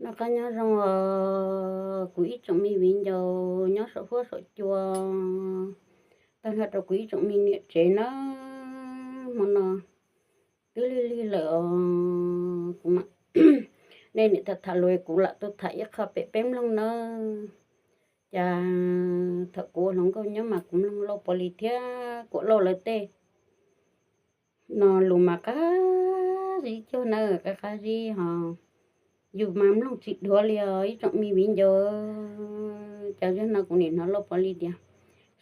Noj qab nyob zoo os kuv ib tsoom me viv ncaus nyob saum huab saum cua, tag nrho rau kuv ib tsoom me niam tsev nawb. Hmo no twb lig lig lawm os, kuv mam, nej niam tham tham lus kuv lam tuaj tham ib qho pem peb mloog nawb. Cas thaum kuv ua hluas nkauj nyob mas kuv mloog Lauj Pov Lis thiab Kuam Lauj lawv tej no lus mas qab zib cuag na, qab qab zib ho. Yus mas mloog tsis dhuav li os ib tsoom me viv ncaus. Cas zaum no kuv nim hnov Lauj Pov Lis tias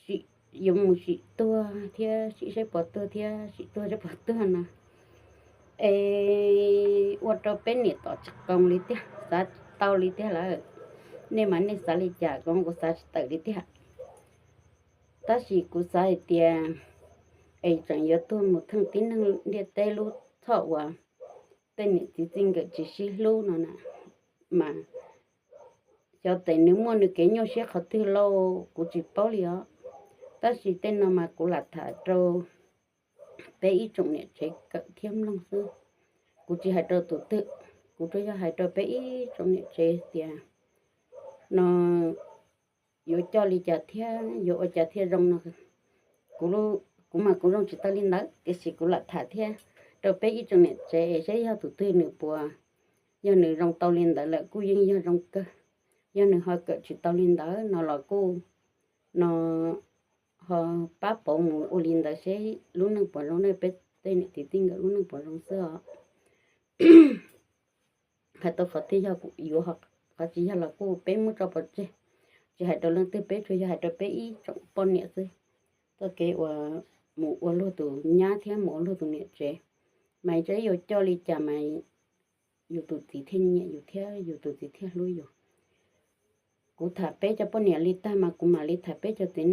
sim, yuav mus sim tuag thiab sim saib puas tuag thiab sim tuag saib puas tuag no, es ua rau peb niam tom tsis qoos li tiag, xav tsis tau li tiag lawm. Nej mas nej xav li cas, kuv kuv xav tsis tawm li tiag. Tab sis kuv xav hais tias es tseem yuav tuag mus theej tib neeg ntiaj teb lub txhoj uas tej niam txiv txij nkawm tsis sib hlub no na, mas xyov tes nws muaj nws kev nyuaj siab qhov twg lauj, kuv tsis paub li os. Tab sis tej no mas kuv lam tham rau peb ib tsoom niam tsev kawm thiab mloog xwb. Kuv tsis hais rau tus twg, kuv tsuas yog hais rau peb ib tsoom niam tsev tias no yuav coj li cas thiab yuav ua cas thiaj zoo no. Kuv, kuv mas kuv zoo tsis tau li ntawd, tiam sis kuv lam tham thiab rau peb ib tsoom niam tsev es saib yog tus twg nws puas, yog nws zoo tau li ntawd lawm kuj yeej yog zoo kawg. Yog nws ho kawm tsis tau li ntawd no los kuj no ho pab pauv mus ua li ntawd seb lub neej puas zoo ne, peb tej niam txiv txij nkawm lub neej puas zoo xwb os. Hais tau qhov twg yog kuv yuav, qhov tsis yog los kuj peb muab tso pov tseg. Tsis hais rau leej twg, peb tsuas yog hais rau peb ib tsoom poj niam xwb. Txoj kev uas mus ua luag tus nyab thiab mus ua luag tus niam tsev, mas tsis yuav coj li cas mas yus tus txiv thiaj nyiam yus thiab yus tus txiv thiaj hlub yus. Kuv tham peb cov poj niam li tag mas kuv mam li tham peb cov txiv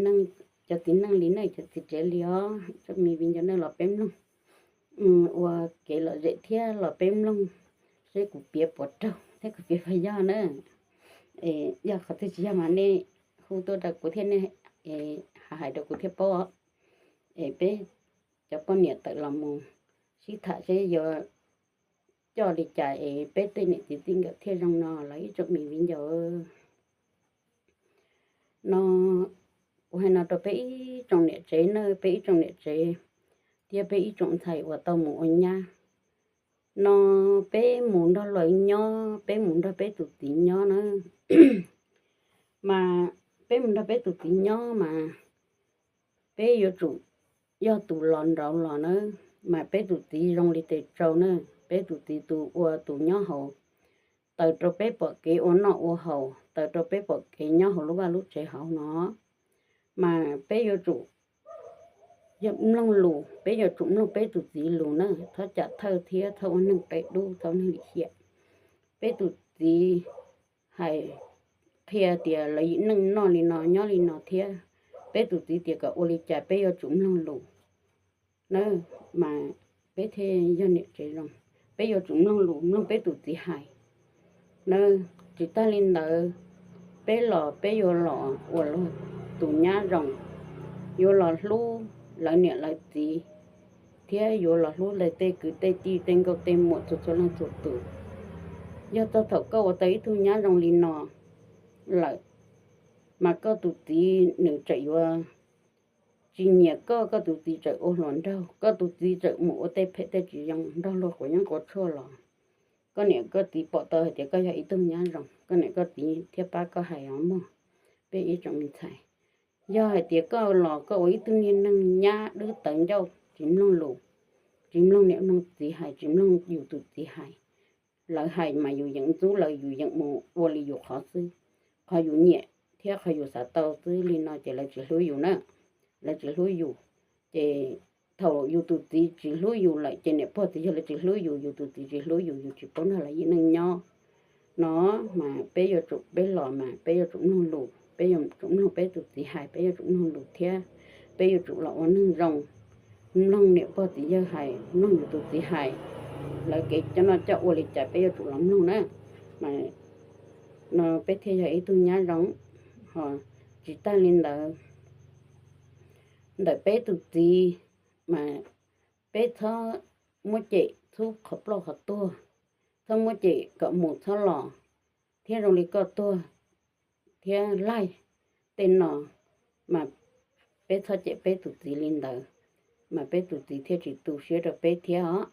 neej li na, cov txiv tsev li os. Tsoom me viv ncaus nej los peb mloog ua kev lom zem thiab los peb mloog seb kuv piav puas raug thiab kuv piav puas yog na. Yog qhov twg tsis yog mas nej hu tuaj rau kuv thiab nej hais rau kuv thiaj paub. Es peb cov poj niam tawm los mus sib tham seb yuav coj li cas es peb tej niam txiv txij nkawm thiaj zoo no los ib tsoom me viv ncaus. No kuv hais no rau peb ib tsoom niam tsev na, peb ib tsoom niam tsev thiab peb ib tsoom ntxhais uas tau mus ua nyab. No peb mus nrog lawv nyob, peb mus nrog peb tus txiv nyob na, mas peb mus nrog peb tus txiv nyob mas peb yuav tsum yog tus los nraud los na, mas peb tus txiv zoo li tes tsau na, peb tus txiv tus ua tus nyob hauv, taws rau peb pom kev ua noj ua haus, taws rau peb pom kev nyob hauv lub vaj lub tsev hauv no, mas peb yuav tsum mloog lus, peb yuav tsum mloog peb tus txiv lus na, txhob cam thawj thiab txhob ua neeg qia dub, txhob ua neeg lim hiam. Peb tus txiv hais qhia tias lawv yim neej noj li no nyob li no thiab, peb tus txiv tias kom ua li cas peb yuav tsum mloog lus na, mas peb thiaj yog niam tsev zoo. Peb yuav tsum mloog lus, mloog peb tus txiv hais na. Tsis tag li ntawd, peb los peb yuav los ua luag tus nyab zoo, yuav los hlub lawv niam lawv txiv, thiab yuav los hlub lawv tej kwv tej tij tej nkauj tej muam txhua txhua leej txhua tus. Yog txog thaum koj ua tau ib tug nyab zoo li no lawm, mas koj tus txiv nws tseem yuav tsis nyiam koj, koj tus txiv tseem ua hluas nraug, koj tus txiv tseem mus ua tej phem tej tsis zoo nrog luag quav yeeb quav tshuaj los, koj niam koj txiv pom tau hais tias koj yog ib tug nyab zoo, koj niam koj txiv thiaj pab koj hais os mog. Peb ib tsoom me ntxhais, yog hais tias koj los koj ua ib tug niag neeg nyab dwb tawv ncauj, tsis mloog lus, tsis mloog niam mloog txiv hais, tsis mloog yus tus txiv hais, lawv hais mas yus yeem ntxub lawv, yus yeem mus ua li yus qhov xwb, qhov yus nyiam thiab qhov yus xav tau xwb li no ces lawv tsis hlub yus na, lawv tsis hlub yus. Ces thaum yus tus txiv tsis hlub yus lawm ces niam pog txiv yawg lawv tsis hlub yus, yus tus txiv tsis hlub yus, yus tsis paub nrog lawv yim neej nyob no, mas peb yuav tsum, peb los mas peb yuav tsum mloog lus, peb yuav tsum mloog peb tus txiv hais, peb yuav tsum mloog lus thiab peb yuav tsum los ua neeg zoo, mloog niam pog txiv yawg hais, mloog yus tus txiv hais, lawv kev coj noj coj ua li cas peb yuav tsum los mloog na, mas no peb thiaj yog ib tug nyab zoo. Ho tsis tag li ntawd, ntawm peb tus txiv mas peb txhob muab cem txhub qhov ploj qhov tuag, txhob muab cem kom mus txhob los, thiab zoo li koj tuag thiab laig tej no, mas peb txhob cem peb tus txiv li ntawd, mas peb tus txiv thiaj tsis tu siab rau peb thiab os.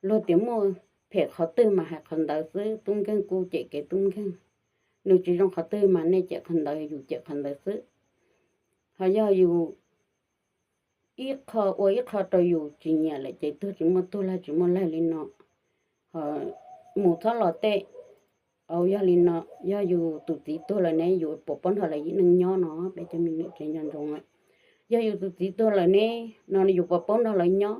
Luag tias muaj phem qhov twg mas hais qhov ntawd xwb, tub nkeeg kuj cem kev tub nkeeg. Nws tsis zoo qhov twg mas nej cem qhov ntawd, yus cem qhov ntawd xwb. Ho yog yus ib qho ua ib qho rau yus tsis nyiam lawm ces tuag tsis muaj tuag, laig tsis muaj laig li no. Ho mus txhob los tej. Au, yog li no, yog yus tus txiv tuag lawm ne, yus puas paub nrog lawv ib neeg nyob no? Peb cov me niam tsev nco ntsoov lawm. Yog yus tus txiv tuag lawm ne, no yus puas paub nrog lawv nyob?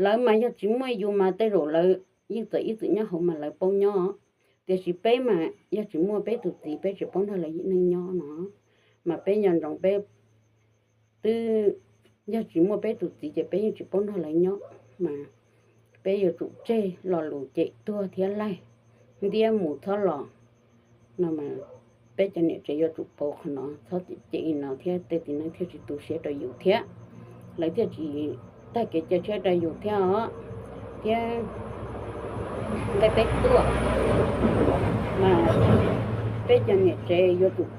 Lawv mas yog tsis muaj yus mas tej zaum lawv yeej txawm ib txwm nyob hauv mas lawv paub nyob. Tiam sis peb mas yog tsis muaj peb tus txiv peb tsis paub nrog lawv ib neeg nyob no. Mas peb nco ntsoov peb twb, yog tsis muaj peb tus txiv ces peb yeej tsis paub nrog lawv nyob. Mas peb yuav tsum tseg lo lus cem tuag thiab laig, ntiab mus txhob los. No mas peb cov niam tsev yuav tsum pauv qhov no, txhob cem li no thiab tej txiv neej thiaj tsis tu siab rau yus thiab, lawv thiaj tsis tag kev cia siab rau yus thiab os. Thiab nqe peb tuaj, mas peb cov niam tsev yuav tsum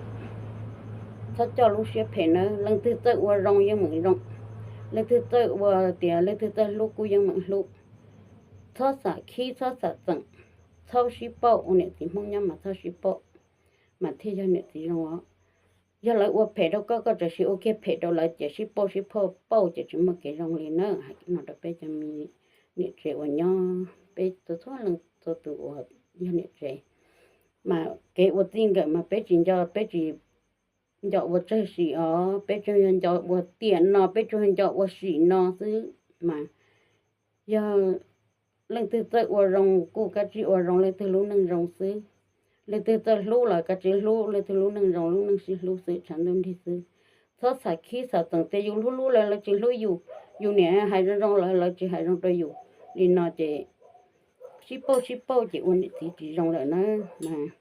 txhob coj lub siab phem nawb. Leej twg txawj ua zoo yeej meem zoo, leej twg txawj ua tias leej twg txawj hlub kuj yeej meem hlub. Txhob xam khib, txhob xam txeem, txhob sib pauj. Ua niam txiv Hmoob nyob mas txhob sib pauj, mas thiaj yog niam txiv zoo os. Yog lawv ua phem rau koj, koj txawm sis ua kiag phem rau lawv ces sib pauj sib phauj pauj ces tsis muaj kev zoo li na. Hais no rau peb cov me niam tsev uas nyob, peb txhua txhua leej txhua tus uas yog niam tsev, mas kev ua txij nkawm mas peb tsis nco, peb tsis nco ua tsawg sim os, peb tsuas yog nco ua tiam no, peb tsuas yog nco ua sim no xwb. Mas yog leej twg txawj ua zoo kuj kab tsib ua zoo leej twg lub neej zoo xwb, leej twg txawj hlub los kab tsib hlub leej twg lub neej zoo, lub neej sib hlub xwb, tshav ntuj nrig xwb. Txhob xam khib xam txeem tias yus hlub hlub lawv, lawv tsis hlub yus, yus niam hais zoo zoo lawv, lawv tsis hais zoo rau yus li no ces sib pauj sib pauj ces ua niam txiv tsis zoo lawm na. Mas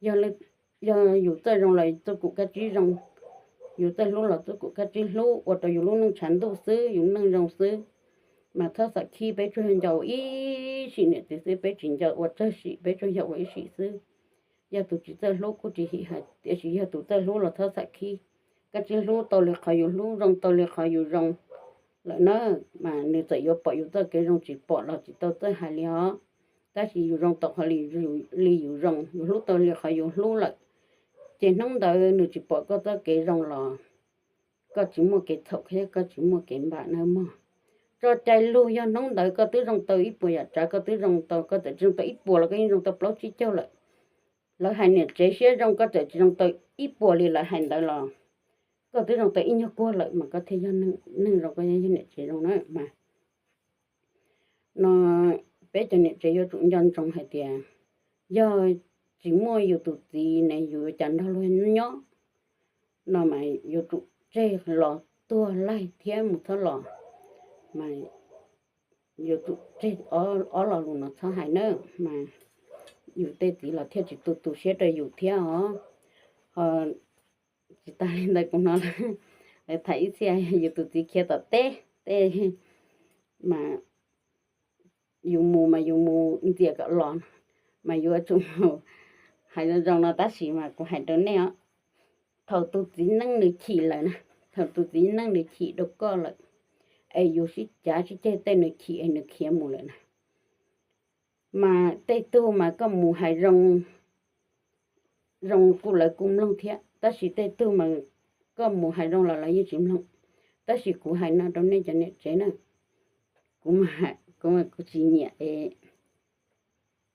yog yus txawj zoo los txuj kum kab tsib zoo, yus txawj hlub los txuj kum kab tsib hlub, ua rau yus lub neej tshav ntuj xwb, yus neej zoo xwb. Mas txhob xam khib, peb tsuas yog nco ua ib sim niam txiv xwb, peb tsis nco ua tsawg sim, peb tsuas yog ua ib sim xwb. Yog tus tsis txawj hlub kuj tsis him hais, tiam sis yog tus txawj hlub los txhob xam khib. Kab tsib hlub tau li qhov yus hlub, zoo tau li qhov yus zoo lawm na, mas nws txawm yuav pom yus txoj kev zoo tsis pom los tsis tau txawj hais li os. Tab sis yus zoo tau qhov li yus zoo, yus hlub tau li qhov yus hlub lawm, ces hnub ntawd nws tsis pom koj txoj kev zoo los koj tsis muaj kev txhaum thiab koj tsis muaj kev npam nawb mog. Tso cai lug, yog hnub ntawd koj twb zoo tau ib puas yam tsav, koj twb zoo tau, koj txawm tsis zoo tau ib puas los koj yeej zoo tau plaub tsib caug lawm. Lawv hais niam tsev siab zoo, koj txawm tsis zoo tau ib puas li lawv hais ntawd los koj twb zoo tau ib nyuag kuag lawm mas koj thiaj yog neeg zoo, koj yog niam tsev zoo na mas. No peb cov niam tsev yuav tsum nco ntsoov hais tias yog tsis muaj yus tus txiv ne yus yuav cas nrog luag nyob. No mas yuav tsum tseg los tuag laig thiab mus txhob los, mas yuav tsum tseg ob lo lus no txhob hais na, mas yus tej txiv los thiaj tsis tu tu siab rau yus thiab os. Ho tsis tas li ntawd kuv hnov lawv tham ib txhia yus tus txiv khiav tom teb tej, mas yus mus mas yus mus ntxias kom los, mas yuav tsum mus hais zoo zoo no tab sis mas kuv hais rau nej os, thaum tus txiv neej nws chim lawm na, thaum tus txiv neej nws chim rau koj lawm, es yus sib cav sib ceg tej nws chim es nws khiav mus lawm na, mas tej tug mas koj mus hais zoo zoo kuj lawv kuj mloog thiab, tab sis tej tug mas koj mus hais zoo los lawv yeej tsis mloog. Tab sis kuv hais no rau nej cov niam tsev na, kuv, kuv mas kuv tsis nyiam es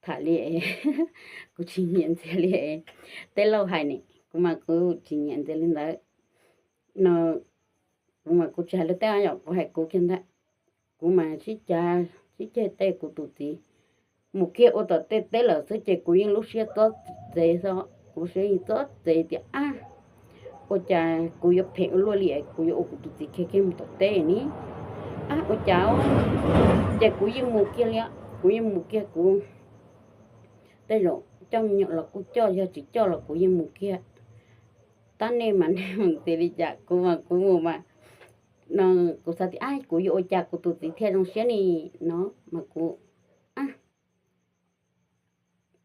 tham li es, kuv tsis nyiam ntxias li es tej laug hais ne, kuv mas kuv tsis nyiam ntxias li ntawd no. Kuv mas kuv tsis hais lawv tej yom, kuv hais kuv kiag ntag. Kuv mas sib cav sib ceg tej kuv tus txiv mus kiag ua tom tej teb lawm xwb ces kuv yeej lub siab txob txev xwb, kuv siab yeej txob txev tias ab, ua cas kuv yuav phem ua luaj li es kuv yuav ua kuv tus txiv khiav kiag mus tom teb ne? Ab, ua cas, ces kuv yeej mus kiag li, kuv yeej mus kiag kuv. Tej zaum coj me nyuam los kuj coj, yog tsis coj los kuv yeej mus kiag. Tab nej mas nej mus ntxias li cas, kuv mas kuv mus mas, no, kuv xav tias ab, kuv yuav ua cas kuv tus txiv thiaj zoo siab ni, no mas kuv, ab,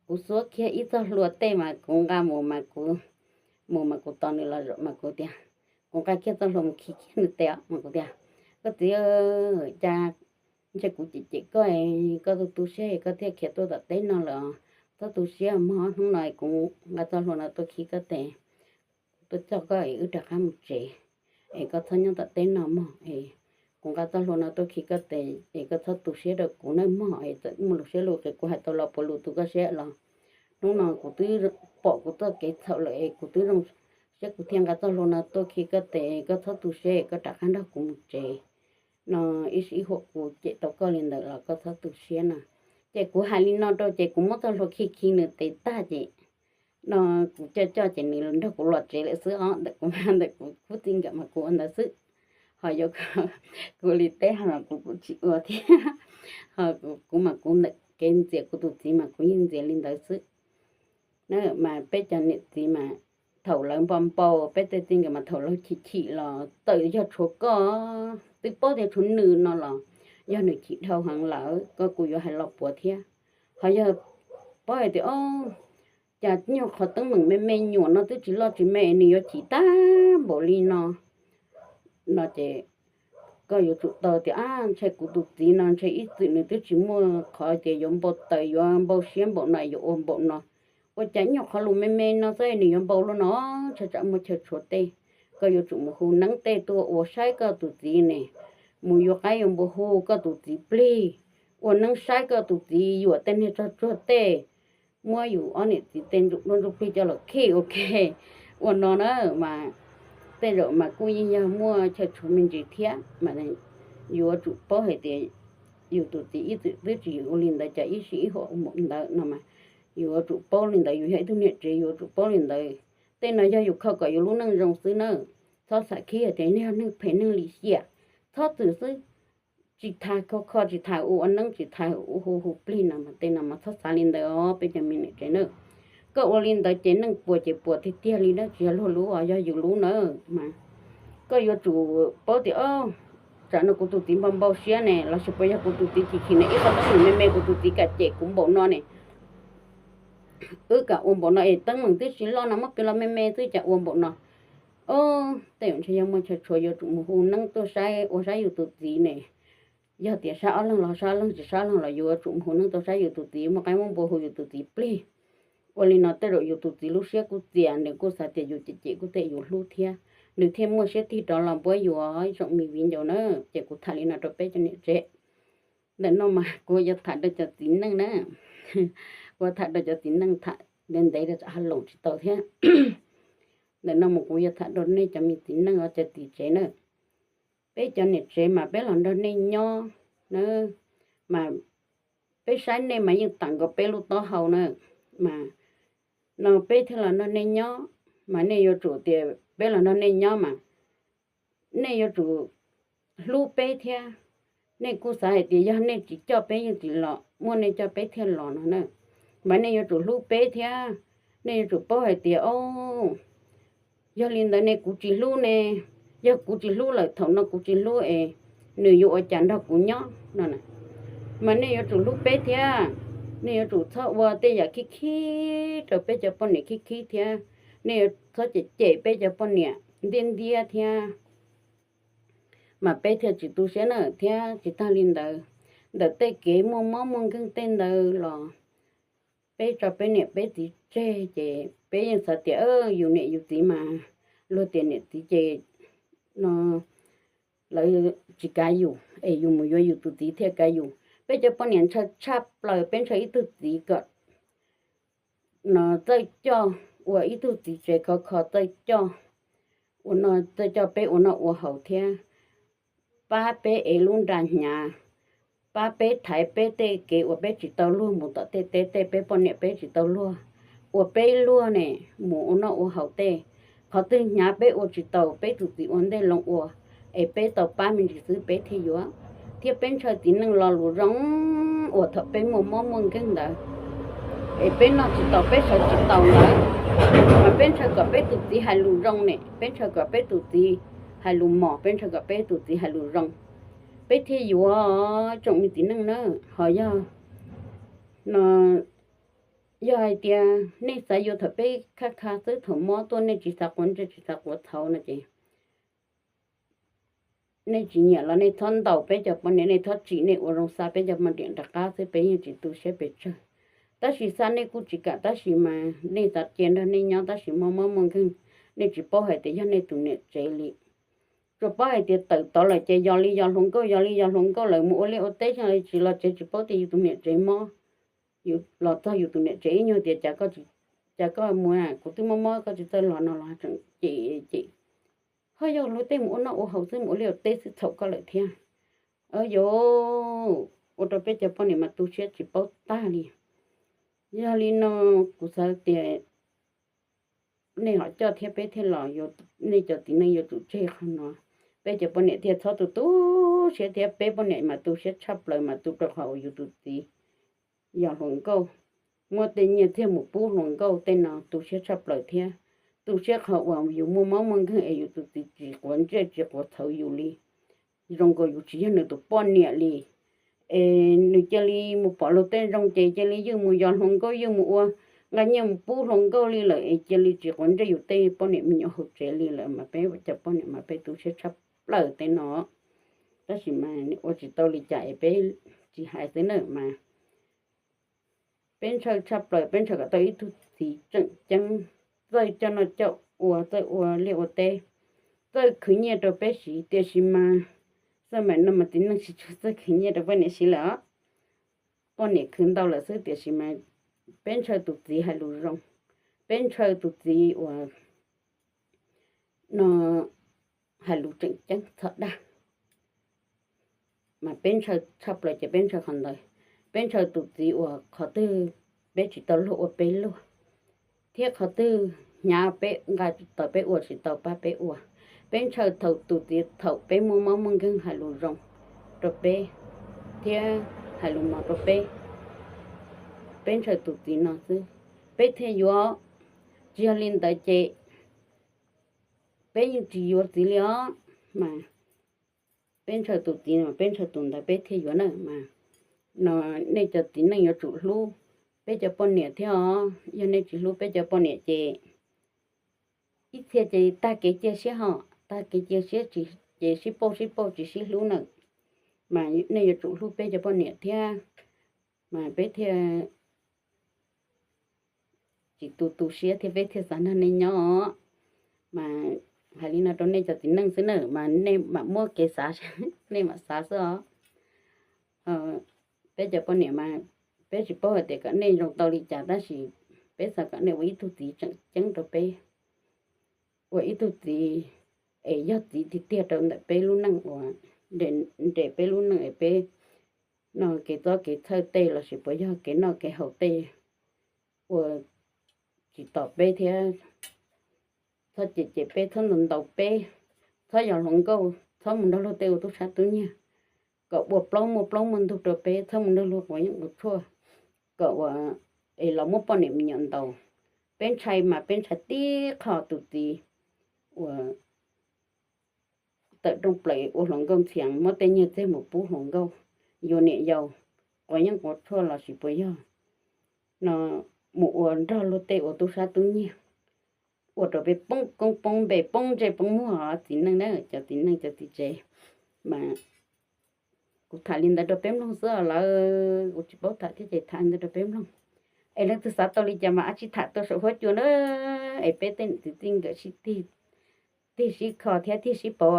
kuv xuab kiag ib txoj hlua tej mas kuv nqa mus mas kuv, mus mas kuv tos nws los zaum mas kuv tias, kuv nqa kiag txoj hlua mus khi kiag nws tes os mas kuv tias, koj txiv, cas ntshe kuv cem cem koj, koj tu tu siab koj thiaj khiav tuaj tom teb no lawm. Txhob tu siab mog, hnub no kuv nqa txoj hlua no tuaj khi koj tes, kuv tuaj coj koj es wb rov qab mus tsev, es koj txhob nyob tom teb no mog. Kuv nqa txoj hlua no tuaj khi koj tes es koj txhob tu siab rau kuv nawb mog, es txawm muaj lus siab lus qis kuv hais tau los puas lus tu koj siab los, hnub no kuv twb pom kuv txoj kev txhaum lawm es kuv twb zoo siab kuv thiaj nqa txoj hlua no tuaj khi koj tes, koj txhob tu siab, koj rov qab nrog kuv mus tsev no. Ib sij ib huam kuv cem tau koj li ntawd los koj txhob tu siab no. Ces kuv hais li no rau ces kuv muab txoj hlua khi khi nws tes tag ces no kuv coj coj ces nws nrog kuv los tsev lawm xwb os. Ntawm kuv, ntawm kuv khub txij nkawm mas kuv ua ntawd xwb, ho yuav kuv li teb ho los kuv kuj tsis ua thiab. Ho kuv mas kuv ntawm kev ntxias kuv tus txiv mas kuv yeej ntxias li ntawd xwb. Na mas peb cov niam txiv mas thaum lawv npau npau, peb tej txij nkawm mas thaum lawv chim chim los txawm yog tshuav koj, twb paub tias tshuav nws no los yog nws chim dhau heev lawm koj kuj yuav hais los puav thiab. Ho yog paub hais tias o, cas nyuag qhov teeb meem me me nyuam no twb tsis loj tsis me nws yuav chim tag npaum li no no ces koj yuav tsum tau tias ab, ntshe kuv tus txiv no ntshe ib txwm nws twb tsis muaj qhov tias yuav npau taws yuav npau siab npaum no yuav ua npaum no. Ua cas nyuag qhov lus me me no xwb nws yuav npau luaj no, ntshe tsam muaj chaw tshuav tej. Koj yuav tsum mus hu neeb tej tuaj ua saib koj tus txiv ne, mus yuav qaib yuav npua hu koj tus txiv plig, ua neeb saib koj tus txiv yuam tej niag tsog tsuag tej, muab yus ob niam txiv tej ntsuj plig coj los khi ua ke. Ua no na mas tej zaum mas kuj yeej yog muaj chaw tshuav me ntsis thiab mas yuav tsum paub hais tias yus tus txiv ib txwm twb tsis ua li ntawd, cas ib sij ib huam ua npaum ntawd no mas yuav tsum paub li ntawd, yus yog ib tug niam tsev yuav tsum paub li ntawd. Tej no yog yus kho kom yus lub neej zoo xwb na. Txhob xav khib hais tias yog neeg phem neeg lim hiam, txhob txwm xwb. Tsis tas kho kho, tsis tas ua ua neeb, tsis tas ua hu hu plig no mas tej no mas txhob xav li ntawd os peb cov me niam tsev na. Koj ua li ntawd ces neej puas ces puas tiag tiag li na, tsis yog luag lub os, yog yus lub na mas koj yuav tsum paub tias o, tsam no kuv tus txiv npau npau siab ne, lossis puas yog kuv tus txiv chim chim ne, ib qhov teeb meem me me kuv tus txiv kam cem kuv npaum no ne. Wb kam ua npaum no es teeb meem twb tsis loj no muab piv los me me xwb cas ua npaum no. O, tej zaum ntshe yog muaj chaw tshuav yuav tsum mus hu neeb tuaj saib ua saib yus tus txiv ne. Yog tias sab ob leeg los sab ob leeg, tsis sab ob leeg los yuav tsum mus hu neeb tuaj saib yus tus txiv, muaj qaib muab npua hu yus tus txiv plig. Ua li no tej zaum yus tus txiv lub siab kuj txias, nws kuj xav tias yus cem cem kuj tej yus hlub thiab, nws thiaj muaj siab tig rov los npuab yus ib tsoom me viv ncaus na. Ces kuv tham li no rau peb cov niam tsev. Ntawm no mas kuv yuav tham rau cov txiv neej na, kuv tham rau cov txiv neej tham ntev ntev rau tsam ho loos tsis tau thiab. Ntawm no mas kuv yuav tham rau nej cov me txiv neej os cov txiv tsev na. Peb cov niam tsev mas peb los nrog nej nyob na, mas peb saib nej mas yeej tam nkaus peb lub taub hau na, mas no peb thiaj los nrog nej nyob, mas nej yuav tsum tias peb los nrog nej nyob mas nej yuav tsum hlub peb thiab. Nej kuj xav hais tias yog nej tsis coj peb yeej tsis los, muaj nej coj peb thiaj los no na. Mas nej yuav tsum hlub peb thiab. Nej yuav tsum paub hais tias o, yog li ntawd ne kuv tsis hlub ne, yog kuv tsis hlub lawm thaum no kuv tsis hlub es nws yuav ua cas nrog kuv nyob no. Mas nej yuav tsum hlub peb thiab, nej yuav tsum txhob ua tej yam khib khib rau peb cov poj niam khib khib thiab, nej yuav txhob cem cem peb cov poj niam ntiab ntiab thiab, mas peb thiaj tsis tu siab na. Thiab tsis tag li ntawd, ntawm tej kev muaj mob muaj nkeeg tej ntawd los peb tso peb niam peb txiv tseg ces peb yeej xav tias yus niam yus txiv mas, luag tias niam txiv ces no lawv tsis kav yus es yus mus yuav yus tus txiv thiaj kav yus. Peb cov poj niam ntshaw tshaj plaws, peb ntshaw ib tug txiv kom no txawj coj, ua ib tug txiv tsev khov kho txawj coj, ua no txawj coj peb ua noj ua haus thiab pab peb ev lub nra hnyav, pab peb thaiv peb tej kev uas peb tsis tau luag mus tom tej teb tej, peb poj niam peb tsis tau luag, ua peb luag ne mus ua noj ua haus tej. Qhov twg hnyav peb ua tsis tau, peb tus txiv ua ntej loo ua, es peb tau pab me ntsis xwb peb thiaj yuav. Thiab peb ntshaw txiv neej lo lus zoo uas thaum peb muaj mob muaj nkeeg ntawd es peb noj tsis tau peb sawv tsis taus ntawd, mas peb ntshaw kom peb tus txiv hais lus zoo ne, peb ntshaw kom peb tus txiv hais lus mos, peb ntshaw kom peb tus txiv hais lus zoo, peb thiaj yuav tsoom me txiv neej na. Ho yog no Yog hais tias nej xav yuav thaum peb khaj kha xwb, thaum mob tuaj nej tsis xav quav ntsej tsis xav quav txhauv no ces nej tsis nyiam los nej txhob ntaus peb cov poj niam, nej txhob tsim nej ua zoo xa peb cov poj niam rov qab xwb, peb yeej tsis tu siab pes tsawg. Tab sis xa nej kuj tsis kam, tab sis mas nej xav cia nrog nej nyob tab sis muaj mob muaj nkeeg, nej tsis paub hais tias yog nej tus niam tsev li. Tsuas paub hais tias tawm tod lawm ces yog li yog hluas nkauj, yog li yog hluas nkauj lawm mus ua liaj ua teb xyov li tsis los tsev, tsis paub tias yus tus niam tsev mob, yus los txog yus tus niam tsev ib nyuag tias cas koj mus, kuv twb mob mob koj tsis txawj los no los tseem cem cem. Ho yog luag tej mus ua noj ua haus xwb, mus ua liaj ua teb xwb txhaum koj lawm thiab. Yus ua rau peb cov poj niam mas tu siab tsis paub tag li. Yog li no kuv xav tias nej ho coj thiab peb thiaj los, nej cov txiv neej yuav tsum tseg qhov no. Peb cov poj niam thiaj txhob tu tu siab thiab, peb poj niam mas tu siab tshaj plaws mas tu rau qhov uas yus tus txiv yog hluas nkauj, muab tej nyiaj txiag mus pub hluas nkauj tej no tu siab tshaj plaws thiab. Tu siab qhov uas yus muaj mob muaj nkeeg es yus tus txiv tsis quav ntsej tsis quav txhauv yus li, zoo nkaus yus tsis yog nws tus poj niam li. Es nws cia li mus pom luag tej zoo ces cia li ywj mus yos hluas nkauj, ywj mus ua, nqa nyiaj mus pub hluas nkauj li lawm es cia li tsis quav ntsej yus tej poj niam me nyuam hauv tsev li lawm mas peb cov poj niam mas peb tu siab tshaj plaws tej no. Tab sis mas ua tsis tau li cas es peb tsis hais xwb na mas peb ntshaw tshaj plaws, peb ntshaw kom tau ib tug txiv tseem ceeb, txawj coj noj coj ua, txawj ua liaj ua teb, txawj khwv nyiaj rau peb siv. Tiam sis mas xab maim no mas txiv neej tsis tshua txawj khwv nyiaj rau poj niam siv lawm os. Poj niam khwv ntau lawm xwb, tiam sis mas peb ntshaw tus txiv hais lus zoo, peb ntshaw tus txiv uas no hais lus tseem ceeb txhob dag. Mas peb ntshaw tshaj plaws ces peb ntshaw qhov ntawd. Peb ntshaw tus txiv uas qhov twg peb tsis tau luag ua peb luag, thiab qhov twg hnyav peb nqa tau peb ua tsis tau pab peb ua. Peb ntshaw thaum tus txiv thaum peb muaj mob muaj nkeeg hais lus zoo rau peb thiab hais lus mos rau peb. Peb ntshaw tus txiv no xwb peb thiaj yuav, tsis yog li ntawd ces peb yeej tsis yuav txiv li os. Mas peb ntshaw tus txiv no, peb ntshaw tus ntawd peb thiaj yuav na mas. No nej cov txiv neej yuav tsum hlub peb cov poj niam thiab os. Yog nej tsis hlub peb cov poj niam ces ib txhia ces tag kev cia siab ho, tag kev cia siab ces sib pauj sib pauj tsis sib hlub na. Mas nej yuav tsum hlub peb cov poj niam thiab, mas peb thiaj tsis tu tu siab thiab peb thiaj xav nrog nej nyob os. Mas hais li no rau nej cov txiv neej xwb na mas nej mam muab kev xav, nej mam xav xwb os. Peb cov poj niam mas peb tsis paub hais tias kom nej zoo tau li cas tab sis peb xav kom nej ua ib tug txiv tseem ceeb rau peb, ua ib tug txiv es yog txiv tiag tiag rau ntawm peb lub neej uas nres peb lub neej es peb no kev txob kev txhawj tej lossis puas yog kev noj kev haus tej ua tsis tom peb thiab. Txhob cem cem peb, txhob ntaus ntaus peb, txhob yos hluas nkauj, txhob mus nrog luag tej ua tub sab tub nyiag, kom ua plaub muaj plaub muaj ntug rau peb, txhob mus nrog luag quav yeeb quav tshuaj, kom ua es los muab poj niam me nyuam ntaus. Peb ntshai mas peb ntshai tib qho tus txiv uas tawm rooj plaws ua hluas nkauj ntxhias muab tej nyiaj txiag mus pub hluas nkauj, yuav niam yau, quav yeeb quav tshuaj lossis puas yog no mus ua nrog luag tej ua tub sab tub nyiag, ua rau peb poob koob poob npe poob ntsej poob muag os txiv neej na, cov txiv neej cov txiv tsev. Mas kuv tham li ntawd rau peb mloog xwb os lawv, kuv tsis paub tham thiab ces tham li ntawd rau peb mloog. Es leej twg xav tau li cas mas ab tsi tham tuaj saum huab cua na, es peb tej niam txiv txij nkawm sib tig sib kho thiab tig sib pauv.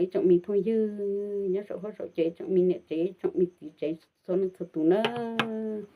Ib tsoom me phooj ywg nyob saum huab saum cua, ib tsoom me niam tsev, ib tsoom me txiv tsev txhua leej txhua tus nawb.